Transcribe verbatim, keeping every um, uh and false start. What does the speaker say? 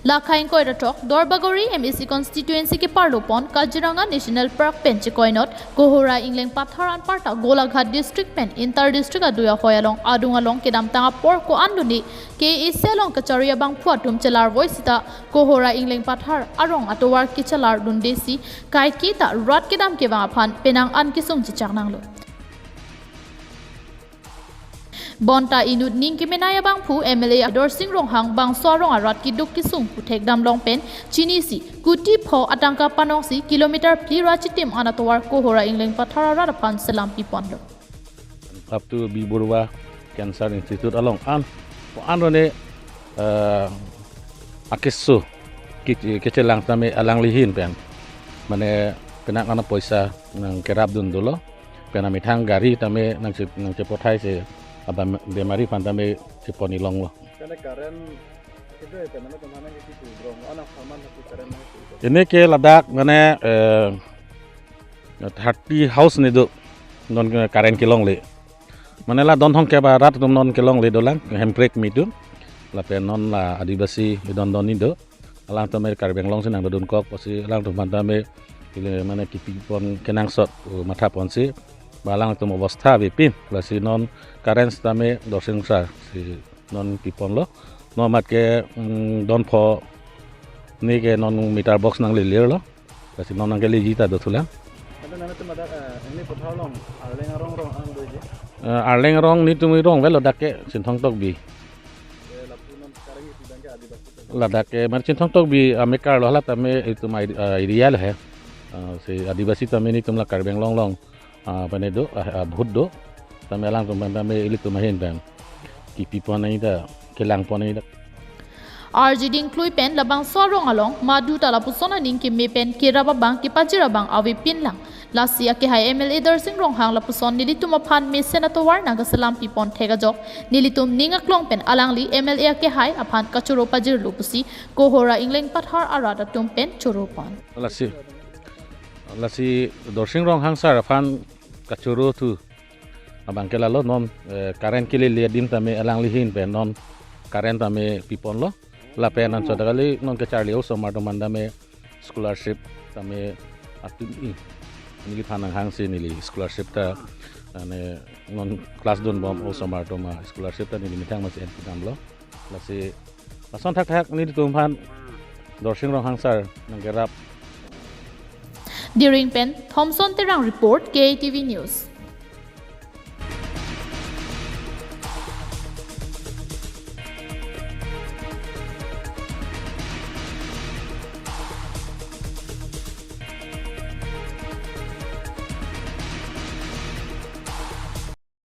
Lakha ingkoi ra throk, Duarbagori M A C constituency keparlo pon Kaziranga National Park pen chekoinot Kohora Ingleng Pathar anparta Golaghat district pen inter district adui ahoi along adung along kedamtang apor ko-an dunde K A A C along kachari abangphu atum chelarvoi sita Kohora Ingleng Pathar arong atovar kechelar dunde si kaike ta rat kedam kevang aphan penang an kesung chechak nanglo. Bonta inut ning kemenei abangphu M L A Dorsing Ronghang bangso arong arat keduk kesung puthek damlong pen chinisi kuti pho atangka panongsi kilometer phli ra chitim an atovar Kohora Ingleng Pathar arat aphan selam piponlo. Up to B Baruah Cancer Institute along an, ko-an rone, eh, akeso ke-, kechelang tame alangli ahin pen, mane penang an apoisa nangkerap dun dolo. Pen amethang gari tame nangche-, nangchepothai si abam-, bemari aphan tame chepon-i longlo. Kane current itu ya, teman teman yang itu, bro. Anak saman itu current itu. Ini ke ladak mane, eh, thirty house ni do non current kelongle. Mane la don thong ke ba rat atum non kelongle dolang, Hemprek mi atum. Lapen non la Adivasi don don ni do. Alangtum me Karbi Anglong si nangdodun kok, pusi alangtum aphan tame ili mane kipipon kenangsot, uh, mathaponsi ba alangtum obostha avepin, lasi non current tame Dorsing sir si non piponlo. Non mat ke, mm, don pho ni ke non meter box nanglelirlo. Lasi non nangkeleji ta dothulang. Ada nana tu mada, eh, ini Pathar along, Arleng arong rong ang doji. Eh, Arleng arong nitum arong avelo dak ke Chinthong Tokbi. Eh, lapu non sekarang itu bangke Adivasi tu. Ladak ke mane Chinthong Tokbi amekar lo, hala tame itum ai-, eh, area lo he. Eh, si Adivasi tame nitum la Karbi Anglong along, ah, pane do, ah, ah, bhut do. Tame alangtum aphan tame ilitum ahin pen kipipon-i ta, kelangpon-i ta. Arjiding klui pen labangso arong along madu ta lapuson aning keme pen kerap abang kepajir abang avepin lang. Lasi akehai M L A Dorsing Ronghang lapuson nelitum aphan mesen atovar nangkeselam pipon thek ajok nelitum ning aklong pen alangli M L A akehai aphan kachoro pajirlo pusi Kohora Ingleng Pathar arat atum pen choro pon. Lasi, lasi Dorsing Ronghang sir aphan kachoro thu abangke lalo non, eh, current kelele adim tame alangli ahin pen non current tame piponlo. Lapen anchot kali non kecharli osomar atum aphan tame scholarship tame atum-i neliphan nanghangsi neli scholarship ta, ane non class dunbom osomar atum a scholarship ta neli methang masi en pidamlo. Lasi lason thakthak nelitum aphan Dorsing Ronghang sir nangkerap. Diring pen Thomson Terang report, K A T V News.